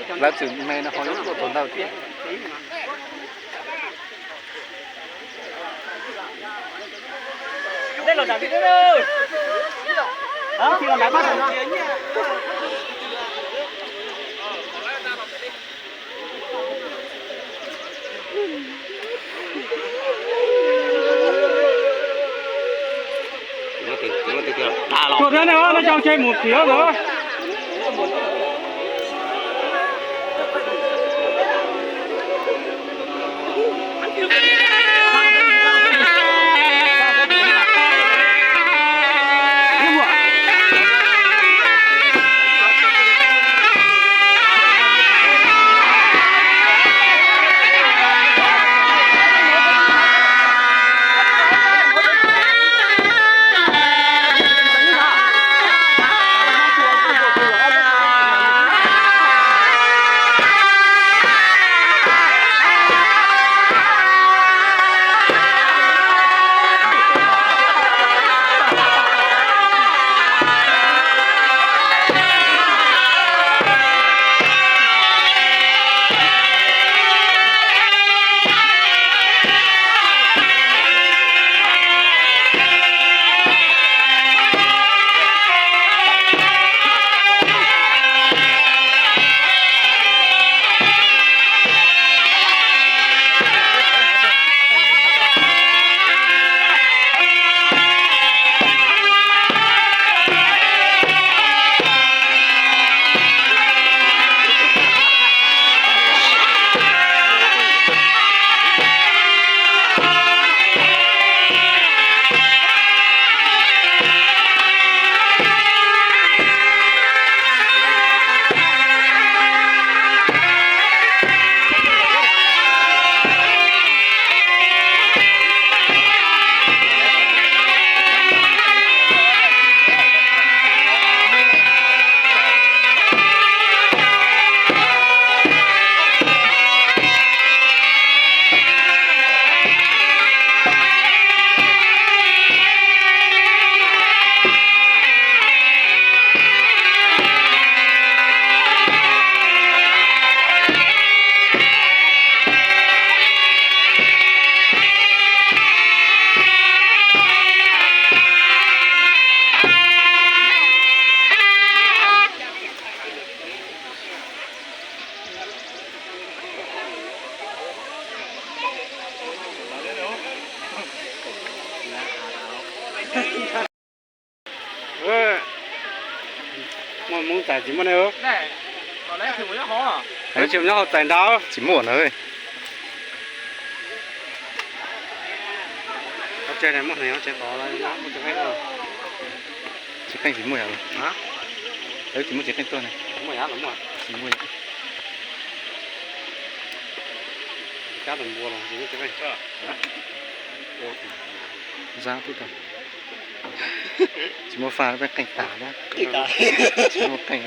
Lawv txwm me no ho yuav tuaj txog ntawd thiab. Tuaj thiab ne, no coj ntsej mus tiav lawm. Muaj Hmoob txais tsis muaj ne. Lawv tsis nyob hauv txais nrad. Tsis muaj na. Txiv qeej tsis muaj yom. Lawv tsis muaj txiv qeej tuaj ne. Tsis muaj yom. Zab twb tag. Tsis muaj faj, peb qeej tas thiab. Tsis muaj qeej.